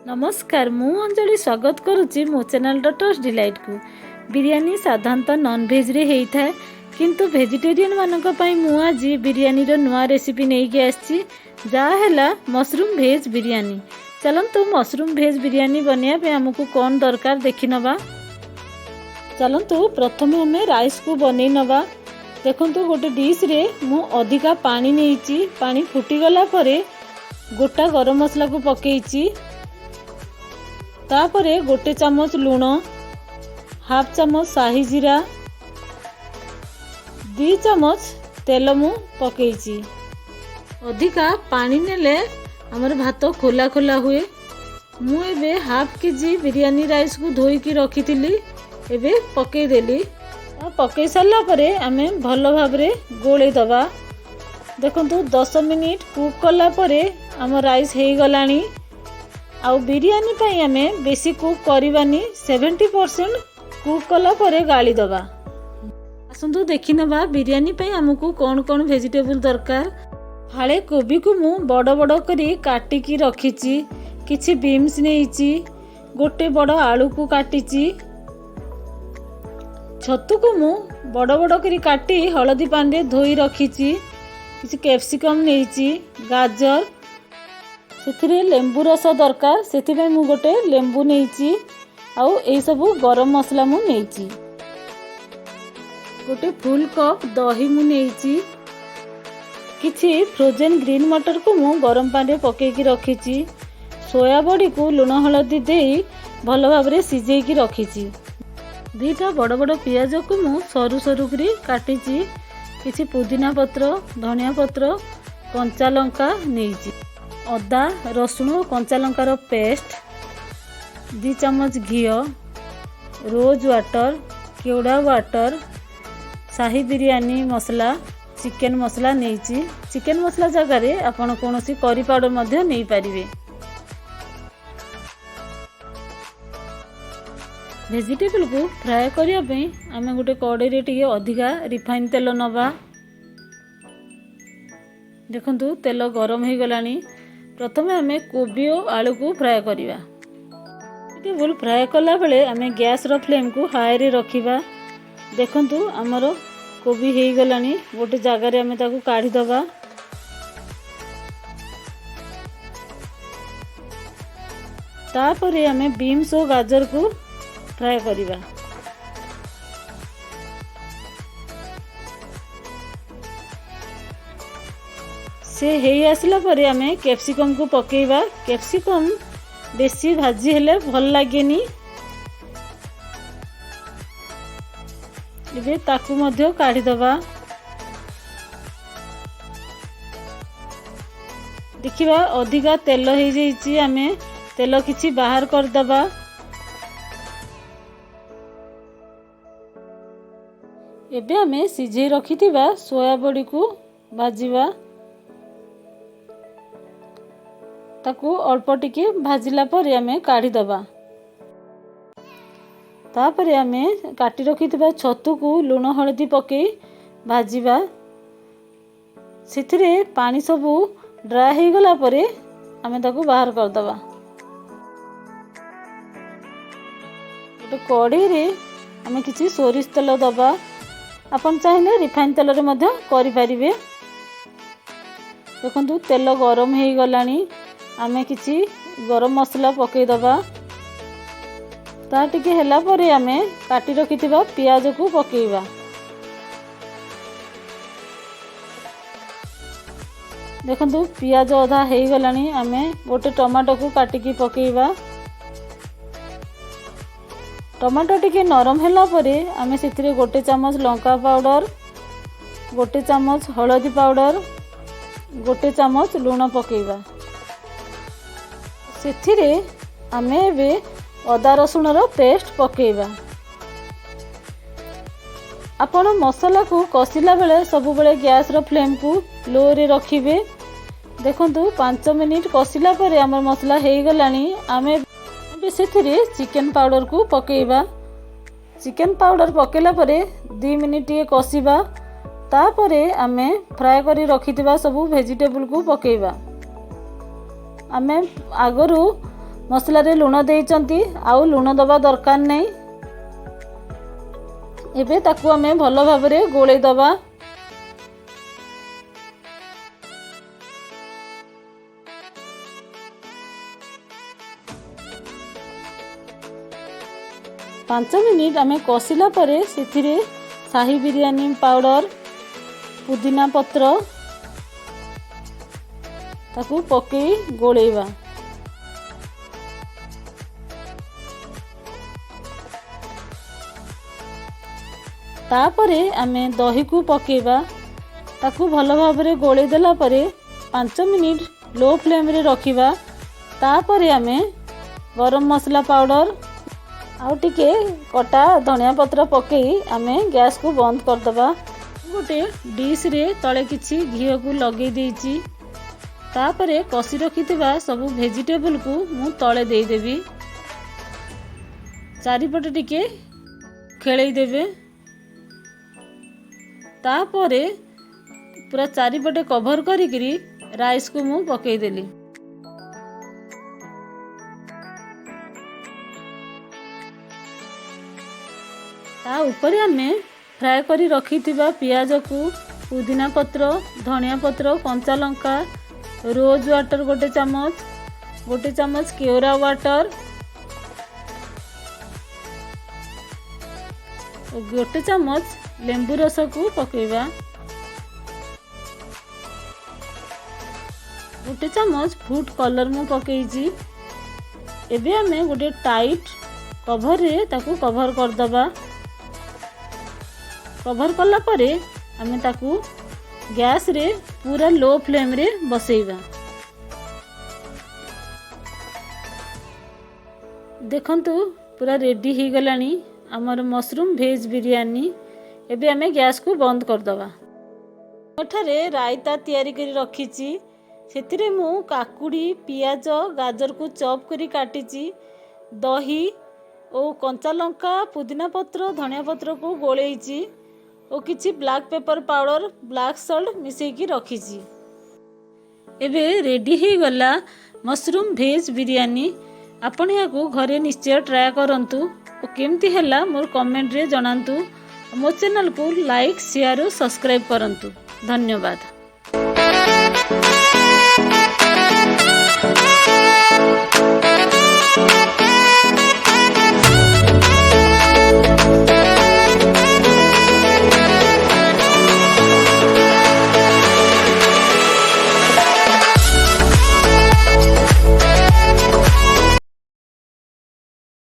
ନମସ୍କାର, ମୁଁ ଅଞ୍ଜଳି ସ୍ୱାଗତ କରୁଛି ମୋ ଚ୍ୟାନେଲ୍ ଡଟର୍ସ ଡିଲାଇଟ୍କୁ। ବିରିୟାନୀ ସାଧାରଣତଃ ନନଭେଜ୍ରେ ହେଇଥାଏ, କିନ୍ତୁ ଭେଜିଟେରିଆନ୍ ମାନଙ୍କ ପାଇଁ ମୁଁ ଆଜି ବିରିୟାନୀର ନୂଆ ରେସିପି ନେଇକି ଆସିଛି, ଯାହା ହେଲା ମସରୁମ୍ ଭେଜ୍ ବିରିୟାନୀ। ଚାଲନ୍ତୁ, ମସରୁମ୍ ଭେଜ୍ ବିରିୟାନୀ ବନେଇବା ପାଇଁ ଆମକୁ କ'ଣ ଦରକାର ଦେଖିନେବା। ଚାଲନ୍ତୁ, ପ୍ରଥମେ ଆମେ ରାଇସ୍କୁ ବନେଇ ନେବା। ଦେଖନ୍ତୁ, ଗୋଟେ ଡିସ୍ରେ ମୁଁ ଅଧିକା ପାଣି ନେଇଛି। ପାଣି ଫୁଟିଗଲା ପରେ ଗୋଟା ଗରମ ମସଲାକୁ ପକେଇଛି। ତାପରେ ଗୋଟେ ଚାମଚ ଲୁଣ, ହାଫ୍ ଚାମଚ ସାହି ଜିରା, 2 ଚାମଚ ତେଲ ମୁଁ ପକେଇଛି। ଅଧିକା ପାଣି ନେଲେ ଆମର ଭାତ ଖୋଲା ଖୋଲା ହୁଏ। ମୁଁ ଏବେ ହାଫ୍ କେଜି ବିରିୟାନୀ ରାଇସ୍କୁ ଧୋଇକି ରଖିଥିଲି, ଏବେ ପକେଇଦେଲି। ପକେଇ ସାରିଲା ପରେ ଆମେ ଭଲ ଭାବରେ ଗୋଳେଇ ଦେବା। ଦେଖନ୍ତୁ, 10 ମିନିଟ୍ କୁକ୍ କଲା ପରେ ଆମ ରାଇସ୍ ହେଇଗଲାଣି। ଆଉ ବିରିୟାନୀ ପାଇଁ ଆମେ ବେଶୀ କୁକ୍ କରିବାନି, 70% କୁକ୍ କଲା ପରେ ଗାଳି ଦେବା। ଆସନ୍ତୁ ଦେଖିନେବା ବିରିୟାନୀ ପାଇଁ ଆମକୁ କ'ଣ କ'ଣ ଭେଜିଟେବୁଲ୍ ଦରକାର। ଫାଳେ କୋବିକୁ ମୁଁ ବଡ଼ ବଡ଼ କରି କାଟିକି ରଖିଛି। କିଛି ବିନ୍ସ ନେଇଛି। ଗୋଟେ ବଡ଼ ଆଳୁକୁ କାଟିଛି। ଛତୁକୁ ମୁଁ ବଡ଼ ବଡ଼ କରି କାଟି ହଳଦୀ ପାଣିରେ ଧୋଇ ରଖିଛି। କିଛି କ୍ୟାପ୍ସିକମ୍ ନେଇଛି, ଗାଜର। ସେଥିରେ ଲେମ୍ବୁ ରସ ଦରକାର, ସେଥିପାଇଁ ମୁଁ ଗୋଟେ ଲେମ୍ବୁ ନେଇଛି। ଆଉ ଏଇସବୁ ଗରମ ମସଲା ମୁଁ ନେଇଛି। ଗୋଟେ ଫୁଲ୍ କପ୍ ଦହି ମୁଁ ନେଇଛି। କିଛି ଫ୍ରୋଜେନ୍ ଗ୍ରୀନ୍ ମଟରକୁ ମୁଁ ଗରମ ପାଣିରେ ପକେଇକି ରଖିଛି। ସୋୟା ବଡ଼ିକୁ ଲୁଣ ହଳଦୀ ଦେଇ ଭଲ ଭାବରେ ସିଝେଇକି ରଖିଛି। ଦୁଇଟା ବଡ଼ ବଡ଼ ପିଆଜକୁ ମୁଁ ସରୁ ସରୁ କରି କାଟିଛି। କିଛି ପୁଦିନା ପତ୍ର, ଧନିଆ ପତ୍ର, କଞ୍ଚା ଲଙ୍କା ନେଇଛି। ଅଦା, ରସୁଣ, କଞ୍ଚା ଲଙ୍କାର ପେଷ୍ଟ, 2 ଚାମଚ ଘିଅ, ରୋଜ୍ ୱାଟର୍, କେଉଡ଼ା ୱାଟର୍, ସାହି ବିରିୟାନୀ ମସଲା, ଚିକେନ୍ ମସଲା ନେଇଛି। ଚିକେନ୍ ମସଲା ଜାଗାରେ ଆପଣ କୌଣସି କରି ପାଉଡ଼ର ମଧ୍ୟ ନେଇପାରିବେ। ଭେଜିଟେବଲ୍କୁ ଫ୍ରାଏ କରିବା ପାଇଁ ଆମେ ଗୋଟେ କଡ଼େଇରେ ଟିକେ ଅଧିକା ରିଫାଇନ୍ ତେଲ ନେବା। ଦେଖନ୍ତୁ, ତେଲ ଗରମ ହେଇଗଲାଣି। ପ୍ରଥମେ ଆମେ କୋବି ଓ ଆଳୁକୁ ଫ୍ରାଏ କରିବା। ଭେଜିଟେବୁଲ୍ ଫ୍ରାଏ କଲାବେଳେ ଆମେ ଗ୍ୟାସ୍ର ଫ୍ଲେମ୍କୁ ହାଇରେ ରଖିବା। ଦେଖନ୍ତୁ, ଆମର କୋବି ହେଇଗଲାଣି। ଗୋଟେ ଜାଗାରେ ଆମେ ତାକୁ କାଢ଼ିଦେବା। ତାପରେ ଆମେ ବିନ୍ସ ଓ ଗାଜରକୁ ଫ୍ରାଏ କରିବା। ସେ ହେଇ ଆସିଲା ପରେ ଆମେ କ୍ୟାପ୍ସିକମ୍କୁ ପକେଇବା। କ୍ୟାପ୍ସିକମ୍ ବେଶୀ ଭାଜି ହେଲେ ଭଲ ଲାଗେନି। ଏବେ ତାକୁ ମଧ୍ୟ କାଢ଼ିଦେବା। ଦେଖିବା, ଅଧିକା ତେଲ ହେଇଯାଇଛି। ଆମେ ତେଲ କିଛି ବାହାର କରିଦେବା। ଏବେ ଆମେ ସିଝେଇ ରଖିଥିବା ସୋୟା ବଡ଼ିକୁ ଭାଜିବା। ତାକୁ ଅଳ୍ପ ଟିକେ ଭାଜିଲା ପରେ ଆମେ କାଢ଼ିଦେବା। ତାପରେ ଆମେ କାଟି ରଖିଥିବା ଛତୁକୁ ଲୁଣ ହଳଦୀ ପକାଇ ଭାଜିବା। ସେଥିରେ ପାଣି ସବୁ ଡ୍ରାଏ ହେଇଗଲା ପରେ ଆମେ ତାକୁ ବାହାର କରିଦେବା। ଗୋଟେ କଢ଼େଇରେ ଆମେ କିଛି ସୋରିଷ ତେଲ ଦେବା। ଆପଣ ଚାହିଁଲେ ରିଫାଇନ୍ ତେଲରେ ମଧ୍ୟ କରିପାରିବେ। ଦେଖନ୍ତୁ, ତେଲ ଗରମ ହେଇଗଲାଣି। ଆମେ କିଛି ଗରମ ମସଲା ପକାଇଦେବା। ତା ଟିକେ ହେଲା ପରେ ଆମେ କାଟି ରଖିଥିବା ପିଆଜକୁ ପକାଇବା। ଦେଖନ୍ତୁ, ପିଆଜ ଅଧା ହେଇଗଲାଣି। ଆମେ ଗୋଟେ ଟମାଟୋକୁ କାଟିକି ପକାଇବା। ଟମାଟୋ ଟିକେ ନରମ ହେଲା ପରେ ଆମେ ସେଥିରେ ଗୋଟେ ଚାମଚ ଲଙ୍କା ପାଉଡ଼ର, ଗୋଟେ ଚାମଚ ହଳଦୀ ପାଉଡ଼ର, ଗୋଟେ ଚାମଚ ଲୁଣ ପକାଇବା। ସେଥିରେ ଆମେ ଏବେ ଅଦା ରସୁଣର ପେଷ୍ଟ ପକାଇବା। ଆପଣ ମସଲାକୁ କଷିଲା ବେଳେ ସବୁବେଳେ ଗ୍ୟାସ୍ର ଫ୍ଲେମ୍କୁ ଲୋରେ ରଖିବେ। ଦେଖନ୍ତୁ, 5 ମିନିଟ୍ କଷିଲା ପରେ ଆମର ମସଲା ହେଇଗଲାଣି। ଆମେ ଏବେ ସେଥିରେ ଚିକେନ୍ ପାଉଡ଼ରକୁ ପକାଇବା। ଚିକେନ୍ ପାଉଡ଼ର ପକାଇଲା ପରେ 2 ମିନିଟ୍ ଟିକେ କଷିବା। ତାପରେ ଆମେ ଫ୍ରାଏ କରି ରଖିଥିବା ସବୁ ଭେଜିଟେବୁଲକୁ ପକାଇବା। ଆମେ ଆଗରୁ ମସଲାରେ ଲୁଣ ଦେଇଛନ୍ତି, ଆଉ ଲୁଣ ଦେବା ଦରକାର ନାହିଁ। ଏବେ ତାକୁ ଆମେ ଭଲ ଭାବରେ ଗୋଳେଇ ଦେବା। 5 ମିନିଟ୍ ଆମେ କଷିଲା ପରେ ସେଥିରେ ସାହି ବିରିୟାନୀ ପାଉଡ଼ର, ପୁଦିନା ପତ୍ର ତାକୁ ପକେଇ ଗୋଳେଇବା। ତାପରେ ଆମେ ଦହିକୁ ପକେଇବା। ତାକୁ ଭଲ ଭାବରେ ଗୋଳେଇ ଦେଲା ପରେ 5 ମିନିଟ୍ ଲୋ ଫ୍ଲେମ୍ରେ ରଖିବା। ତାପରେ ଆମେ ଗରମ ମସଲା ପାଉଡ଼ର ଆଉ ଟିକେ କଟା ଧନିଆ ପତ୍ର ପକେଇ ଆମେ ଗ୍ୟାସକୁ ବନ୍ଦ କରିଦେବା। ଗୋଟେ ଡିସ୍ରେ ତଳେ କିଛି ଘିଅକୁ ଲଗେଇ ଦେଇଛି। ତାପରେ କଷି ରଖିଥିବା ସବୁ ଭେଜିଟେବୁଲକୁ ମୁଁ ତଳେ ଦେଇଦେବି। ଚାରିପଟେ ଟିକେ ଖେଳେଇ ଦେବେ। ତାପରେ ପୁରା ଚାରିପଟେ କଭର କରିକିରି ରାଇସ୍କୁ ମୁଁ ପକେଇଦେଲି। ତା ଉପରେ ଆମେ ଫ୍ରାଏ କରି ରଖିଥିବା ପିଆଜକୁ, ପୁଦିନା ପତ୍ର, ଧନିଆ ପତ୍ର, କଞ୍ଚା ଲଙ୍କା, ରୋଜ୍ ୱାଟର ଗୋଟେ ଚାମଚ, ଗୋଟେ ଚାମଚ କେୱଡ଼ା ୱାଟର ଓ ଗୋଟେ ଚାମଚ ଲେମ୍ବୁ ରସକୁ ପକାଇବା। ଗୋଟେ ଚାମଚ ଫୁଡ୍ କଲର୍ ମୁଁ ପକାଇଛି। ଏବେ ଆମେ ଗୋଟେ ଟାଇଟ୍ କଭରରେ ତାକୁ କଭର କରିଦେବା। କଭର କଲା ପରେ ଆମେ ତାକୁ ଗ୍ୟାସରେ ପୁରା ଲୋ ଫ୍ଲେମ୍ରେ ବସେଇବା। ଦେଖନ୍ତୁ, ପୁରା ରେଡ଼ି ହେଇଗଲାଣି ଆମର ମସରୁମ୍ ଭେଜ୍ ବିରିୟାନୀ। ଏବେ ଆମେ ଗ୍ୟାସକୁ ବନ୍ଦ କରିଦେବା। ଏଠାରେ ରାଇତା ତିଆରି କରି ରଖିଛି। ସେଥିରେ ମୁଁ କାକୁଡ଼ି, ପିଆଜ, ଗାଜରକୁ ଚପ୍ କରି କାଟିଛି। ଦହି ଓ କଞ୍ଚା ଲଙ୍କା, ପୁଦିନା ପତ୍ର, ଧନିଆ ପତ୍ରକୁ ଗୋଳେଇଛି ଓ କିଛି black pepper powder, black salt ମିଶାଇକି ରଖିଛି। ଏବେ ରେଡ଼ି ହେଇଗଲା ମସରୁମ୍ ଭେଜ୍ ବିରିୟାନୀ। ଆପଣ ଏହାକୁ ଘରେ ନିଶ୍ଚୟ ଟ୍ରାଏ କରନ୍ତୁ ଓ କେମିତି ହେଲା ମୋର କମେଣ୍ଟରେ ଜଣାନ୍ତୁ। ମୋ ଚ୍ୟାନେଲକୁ ଲାଇକ୍, ସେୟାର ଓ ସବସ୍କ୍ରାଇବ୍ କରନ୍ତୁ। ଧନ୍ୟବାଦ।